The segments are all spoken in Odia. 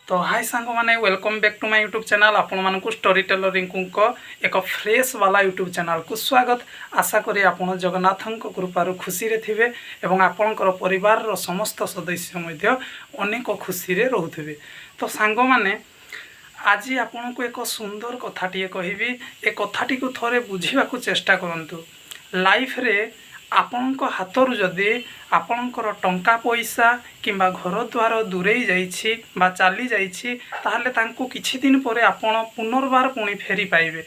ତ ହାଇ ସାଙ୍ଗମାନେ, welcome back to my YouTube channel। ଆପଣମାନଙ୍କୁ ଷ୍ଟୋରି ଟେଲର ରିଙ୍କୁଙ୍କ ଏକ ଫ୍ରେଶ୍ ବାଲା ୟୁଟ୍ୟୁବ୍ ଚ୍ୟାନେଲ୍କୁ ସ୍ୱାଗତ। ଆଶା କରି ଆପଣ ଜଗନ୍ନାଥଙ୍କ କୃପାରୁ ଖୁସିରେ ଥିବେ ଏବଂ ଆପଣଙ୍କର ପରିବାରର ସମସ୍ତ ସଦସ୍ୟ ମଧ୍ୟ ଅନେକ ଖୁସିରେ ରହୁଥିବେ। ତ ସାଙ୍ଗମାନେ, ଆଜି ଆପଣଙ୍କୁ ଏକ ସୁନ୍ଦର କଥାଟିଏ କହିବି। ଏ କଥାଟିକୁ ଥରେ ବୁଝିବାକୁ ଚେଷ୍ଟା କରନ୍ତୁ। ଲାଇଫରେ ଆପଣଙ୍କ ହାତରୁ ଯଦି ଆପଣଙ୍କର ଟଙ୍କା ପଇସା କିମ୍ବା ଘର ଦ୍ୱାର ଦୂରେଇ ଯାଇଛି ବା ଚାଲି ଯାଇଛି, ତାହେଲେ ତାଙ୍କୁ କିଛି ଦିନ ପରେ ଆପଣ ପୁନର୍ବାର ପୁଣି ଫେରି ପାଇବେ।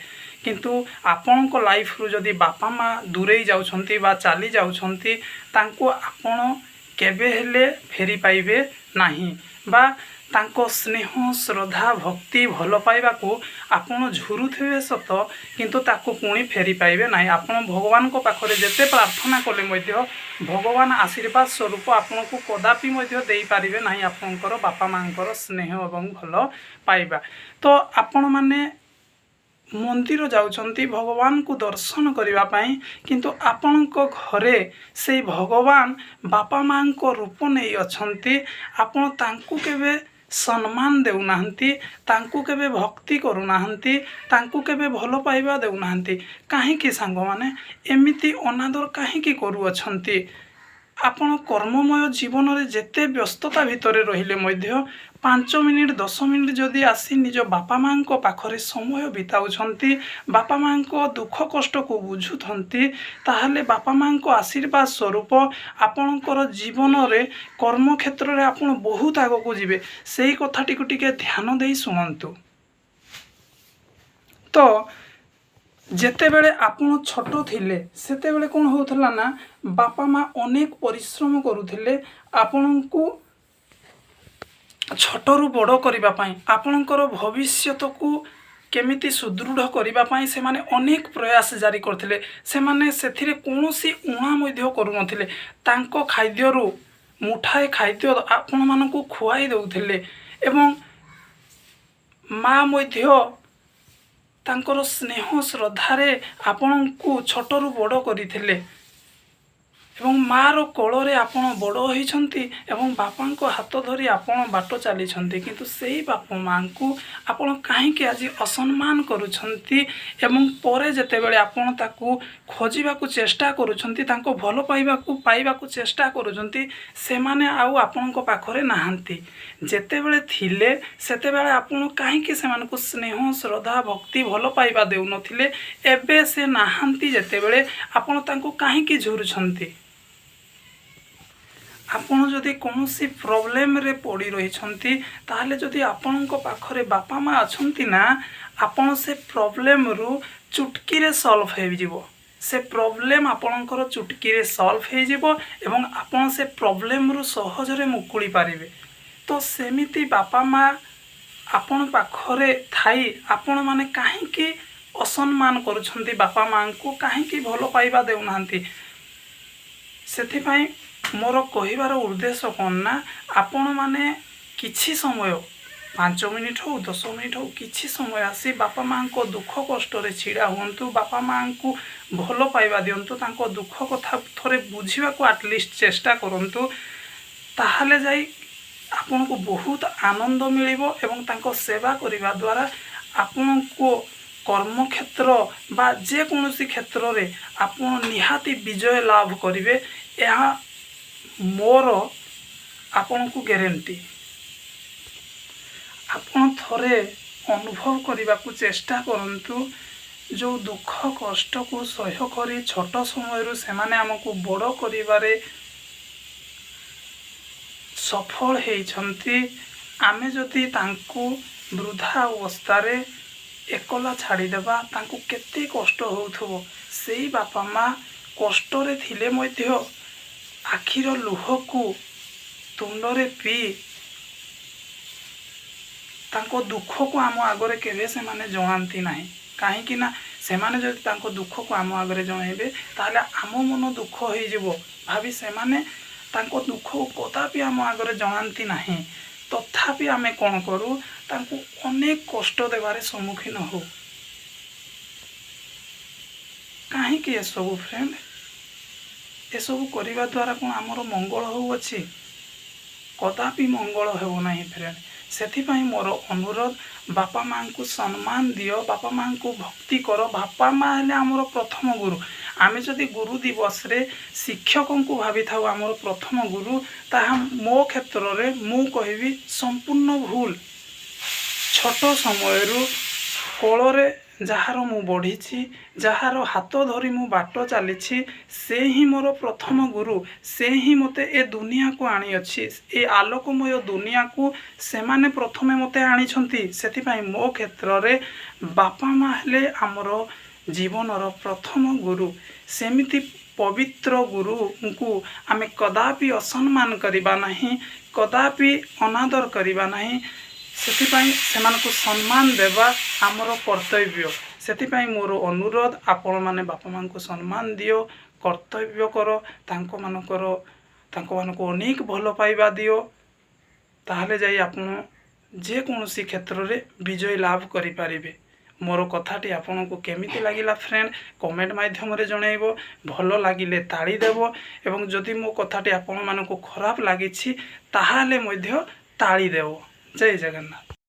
କିନ୍ତୁ ଆପଣଙ୍କ ଲାଇଫରୁ ଯଦି ବାପା ମା ଦୂରେଇ ଯାଉଛନ୍ତି ବା ଚାଲି ଯାଉଛନ୍ତି, ତାଙ୍କୁ ଆପଣ କେବେ ହେଲେ ଫେରି ପାଇବେ ନାହିଁ ବା ତାଙ୍କ ସ୍ନେହ, ଶ୍ରଦ୍ଧା, ଭକ୍ତି, ଭଲ ପାଇବାକୁ ଆପଣ ଝୁରୁଥିବେ ସତ, କିନ୍ତୁ ତାକୁ ପୁଣି ଫେରି ପାଇବେ ନାହିଁ। ଆପଣ ଭଗବାନଙ୍କ ପାଖରେ ଯେତେ ପ୍ରାର୍ଥନା କଲେ ମଧ୍ୟ ଭଗବାନ ଆଶୀର୍ବାଦ ସ୍ୱରୂପ ଆପଣଙ୍କୁ କଦାପି ମଧ୍ୟ ଦେଇପାରିବେ ନାହିଁ ଆପଣଙ୍କର ବାପା ମାଆଙ୍କର ସ୍ନେହ ଏବଂ ଭଲ ପାଇବା। ତ ଆପଣମାନେ ମନ୍ଦିର ଯାଉଛନ୍ତି ଭଗବାନଙ୍କୁ ଦର୍ଶନ କରିବା ପାଇଁ, କିନ୍ତୁ ଆପଣଙ୍କ ଘରେ ସେଇ ଭଗବାନ ବାପା ମାଆଙ୍କ ରୂପ ନେଇ ଅଛନ୍ତି। ଆପଣ ତାଙ୍କୁ କେବେ ସମ୍ମାନ ଦେଉନାହାନ୍ତି, ତାଙ୍କୁ କେବେ ଭକ୍ତି କରୁନାହାନ୍ତି, ତାଙ୍କୁ କେବେ ଭଲ ପାଇବା ଦେଉନାହାନ୍ତି। କାହିଁକି ସାଙ୍ଗମାନେ, ଏମିତି ଅନାଦର କାହିଁକି କରୁଅଛନ୍ତି? ଆପଣ କର୍ମମୟ ଜୀବନରେ ଯେତେ ବ୍ୟସ୍ତତା ଭିତରେ ରହିଲେ ମଧ୍ୟ 5 ମିନିଟ୍, 10 ମିନିଟ୍ ଯଦି ଆସି ନିଜ ବାପା ମାଆଙ୍କ ପାଖରେ ସମୟ ବିତାଉଛନ୍ତି, ବାପା ମାଆଙ୍କ ଦୁଃଖ କଷ୍ଟକୁ ବୁଝୁଛନ୍ତି, ତାହେଲେ ବାପା ମାଆଙ୍କ ଆଶୀର୍ବାଦ ସ୍ୱରୂପ ଆପଣଙ୍କର ଜୀବନରେ, କର୍ମକ୍ଷେତ୍ରରେ ଆପଣ ବହୁତ ଆଗକୁ ଯିବେ। ସେଇ କଥାଟିକୁ ଟିକେ ଧ୍ୟାନ ଦେଇ ଶୁଣନ୍ତୁ। ତ ଯେତେବେଳେ ଆପଣ ଛୋଟ ଥିଲେ, ସେତେବେଳେ କ'ଣ ହେଉଥିଲା ନା, ବାପା ମା ଅନେକ ପରିଶ୍ରମ କରୁଥିଲେ ଆପଣଙ୍କୁ ଛୋଟରୁ ବଡ଼ କରିବା ପାଇଁ। ଆପଣଙ୍କର ଭବିଷ୍ୟତକୁ କେମିତି ସୁଦୃଢ଼ କରିବା ପାଇଁ ସେମାନେ ଅନେକ ପ୍ରୟାସ ଜାରି କରିଥିଲେ। ସେମାନେ ସେଥିରେ କୌଣସି ଊଣା ମଧ୍ୟ କରୁନଥିଲେ। ତାଙ୍କ ଖାଦ୍ୟରୁ ମୁଠାଏ ଖାଦ୍ୟ ଆପଣମାନଙ୍କୁ ଖୁଆଇ ଦେଉଥିଲେ ଏବଂ ମା ମଧ୍ୟ ତାଙ୍କର ସ୍ନେହ ଶ୍ରଦ୍ଧାରେ ଆପଣଙ୍କୁ ଛୋଟରୁ ବଡ଼ କରିଥିଲେ ଏବଂ ମାଆର କୋଳରେ ଆପଣ ବଡ଼ ହୋଇଛନ୍ତି ଏବଂ ବାପାଙ୍କ ହାତ ଧରି ଆପଣ ବାଟ ଚାଲିଛନ୍ତି। କିନ୍ତୁ ସେଇ ବାପା ମାଆଙ୍କୁ ଆପଣ କାହିଁକି ଆଜି ଅସମ୍ମାନ କରୁଛନ୍ତି? ଏବଂ ପରେ ଯେତେବେଳେ ଆପଣ ତାକୁ ଖୋଜିବାକୁ ଚେଷ୍ଟା କରୁଛନ୍ତି, ତାଙ୍କ ଭଲ ପାଇବାକୁ ପାଇବାକୁ ଚେଷ୍ଟା କରୁଛନ୍ତି, ସେମାନେ ଆଉ ଆପଣଙ୍କ ପାଖରେ ନାହାନ୍ତି। ଯେତେବେଳେ ଥିଲେ, ସେତେବେଳେ ଆପଣ କାହିଁକି ସେମାନଙ୍କୁ ସ୍ନେହ, ଶ୍ରଦ୍ଧା, ଭକ୍ତି, ଭଲ ପାଇବା ଦେଉନଥିଲେ? ଏବେ ସେ ନାହାନ୍ତି ଯେତେବେଳେ, ଆପଣ ତାଙ୍କୁ କାହିଁକି ଝୁରୁଛନ୍ତି? ଆପଣ ଯଦି କୌଣସି ପ୍ରୋବ୍ଲେମରେ ପଡ଼ି ରହିଛନ୍ତି, ତାହେଲେ ଯଦି ଆପଣଙ୍କ ପାଖରେ ବାପା ମା ଅଛନ୍ତି ନା, ଆପଣ ସେ ପ୍ରୋବ୍ଲେମରୁ ଚୁଟକିରେ ସଲ୍ଭ ହେଇଯିବ। ସେ ପ୍ରୋବ୍ଲେମ ଆପଣଙ୍କର ଚୁଟକିରେ ସଲ୍ଭ ହେଇଯିବ ଏବଂ ଆପଣ ସେ ପ୍ରୋବ୍ଲେମରୁ ସହଜରେ ମୁକୁଳି ପାରିବେ। ତ ସେମିତି ବାପା ମା ଆପଣ ପାଖରେ ଥାଇ ଆପଣମାନେ କାହିଁକି ଅସମ୍ମାନ କରୁଛନ୍ତି? ବାପା ମାଆଙ୍କୁ କାହିଁକି ଭଲ ପାଇବା ଦେଉନାହାନ୍ତି? ସେଥିପାଇଁ ମୋର କହିବାର ଉଦ୍ଦେଶ୍ୟ କ'ଣ ନା, ଆପଣମାନେ କିଛି ସମୟ, 5 ମିନିଟ୍ ହଉ, 10 ମିନିଟ୍ ହଉ, କିଛି ସମୟ ଆସି ବାପା ମାଆଙ୍କ ଦୁଃଖ କଷ୍ଟରେ ଛିଡ଼ା ହୁଅନ୍ତୁ। ବାପା ମାଆଙ୍କୁ ଭଲ ପାଇବା ଦିଅନ୍ତୁ। ତାଙ୍କ ଦୁଃଖ କଥା ଥରେ ବୁଝିବାକୁ ଆଟଲିଷ୍ଟ ଚେଷ୍ଟା କରନ୍ତୁ। ତାହେଲେ ଯାଇ ଆପଣଙ୍କୁ ବହୁତ ଆନନ୍ଦ ମିଳିବ ଏବଂ ତାଙ୍କ ସେବା କରିବା ଦ୍ୱାରା ଆପଣଙ୍କୁ କର୍ମକ୍ଷେତ୍ର ବା ଯେକୌଣସି କ୍ଷେତ୍ରରେ ଆପଣ ନିହାତି ବିଜୟ ଲାଭ କରିବେ। ଏହା ମୋର ଆପଣଙ୍କୁ ଗ୍ୟାରେଣ୍ଟି। ଆପଣ ଥରେ ଅନୁଭବ କରିବାକୁ ଚେଷ୍ଟା କରନ୍ତୁ, ଯେଉଁ ଦୁଃଖ କଷ୍ଟକୁ ସହ୍ୟ କରି ଛୋଟ ସମୟରୁ ସେମାନେ ଆମକୁ ବଡ଼ କରିବାରେ ସଫଳ ହେଇଛନ୍ତି, ଆମେ ଯଦି ତାଙ୍କୁ ବୃଦ୍ଧା ଅବସ୍ଥାରେ ଏକଲା ଛାଡ଼ିଦେବା, ତାଙ୍କୁ କେତେ କଷ୍ଟ ହେଉଥିବ। ସେଇ ବାପା ମା କଷ୍ଟରେ ଥିଲେ ମଧ୍ୟ ଆଖିର ଲୁହକୁ ତୁଣ୍ଡରେ ପିଇ ତାଙ୍କ ଦୁଃଖକୁ ଆମ ଆଗରେ କେବେ ସେମାନେ ଜଣାନ୍ତି ନାହିଁ। କାହିଁକି ନା ସେମାନେ ଯଦି ତାଙ୍କ ଦୁଃଖକୁ ଆମ ଆଗରେ ଜଣାଇବେ, ତାହେଲେ ଆମ ମନ ଦୁଃଖ ହେଇଯିବ ଭାବି ସେମାନେ ତାଙ୍କ ଦୁଃଖକୁ କଦାପି ଆମ ଆଗରେ ଜଣାନ୍ତି ନାହିଁ। ତଥାପି ଆମେ କ'ଣ କରୁ? ତାଙ୍କୁ ଅନେକ କଷ୍ଟ ଦେବାରେ ସମ୍ମୁଖୀନ ହଉ। କାହିଁକି ଏସବୁ ଫ୍ରେଣ୍ଡ? ଏସବୁ କରିବା ଦ୍ୱାରା କ'ଣ ଆମର ମଙ୍ଗଳ ହେଉଅଛି? କଦାପି ମଙ୍ଗଳ ହେବ ନାହିଁ ଫ୍ରେଣ୍ଡ। ସେଥିପାଇଁ ମୋର ଅନୁରୋଧ, ବାପା ମାଆଙ୍କୁ ସମ୍ମାନ ଦିଅ, ବାପା ମାଆଙ୍କୁ ଭକ୍ତି କର। ବାପା ମା' ହେଲେ ଆମର ପ୍ରଥମ ଗୁରୁ। ଆମେ ଯଦି ଗୁରୁ ଦିବସରେ ଶିକ୍ଷକଙ୍କୁ ଭାବିଥାଉ ଆମର ପ୍ରଥମ ଗୁରୁ, ତାହା ମୋ କ୍ଷେତ୍ରରେ ମୁଁ କହିବି ସମ୍ପୂର୍ଣ୍ଣ ଭୁଲ। ଛୋଟ ସମୟରୁ କୋଳରେ ଯାହାର ମୁଁ ବଢ଼ିଛି, ଯାହାର ହାତ ଧରି ମୁଁ ବାଟ ଚାଲିଛି, ସେ ହିଁ ମୋର ପ୍ରଥମ ଗୁରୁ। ସେ ହିଁ ମୋତେ ଏ ଦୁନିଆକୁ ଆଣିଅଛି। ଏ ଆଲୋକମୟ ଦୁନିଆକୁ ସେମାନେ ପ୍ରଥମେ ମୋତେ ଆଣିଛନ୍ତି। ସେଥିପାଇଁ ମୋ କ୍ଷେତ୍ରରେ ବାପା ମା' ହେଲେ ଆମର ଜୀବନର ପ୍ରଥମ ଗୁରୁ। ସେମିତି ପବିତ୍ର ଗୁରୁଙ୍କୁ ଆମେ କଦାପି ଅସମ୍ମାନ କରିବା ନାହିଁ, କଦାପି ଅନାଦର କରିବା ନାହିଁ। ସେଥିପାଇଁ ସେମାନଙ୍କୁ ସମ୍ମାନ ଦେବା ଆମର କର୍ତ୍ତବ୍ୟ। ସେଥିପାଇଁ ମୋର ଅନୁରୋଧ, ଆପଣମାନେ ବାପା ମାଆଙ୍କୁ ସମ୍ମାନ ଦିଅ, କର୍ତ୍ତବ୍ୟ କର, ତାଙ୍କମାନଙ୍କୁ ଅନେକ ଭଲ ପାଇବା ଦିଅ। ତାହେଲେ ଯାଇ ଆପଣ ଯେକୌଣସି କ୍ଷେତ୍ରରେ ବିଜୟ ଲାଭ କରିପାରିବେ। ମୋର କଥାଟି ଆପଣଙ୍କୁ କେମିତି ଲାଗିଲା ଫ୍ରେଣ୍ଡ, କମେଣ୍ଟ ମାଧ୍ୟମରେ ଜଣାଇବ। ଭଲ ଲାଗିଲେ ତାଳି ଦେବ ଏବଂ ଯଦି ମୋ କଥାଟି ଆପଣମାନଙ୍କୁ ଖରାପ ଲାଗିଛି, ତାହେଲେ ମଧ୍ୟ ତାଳି ଦେବ। ଜୟ ଜଗନ୍ନାଥ।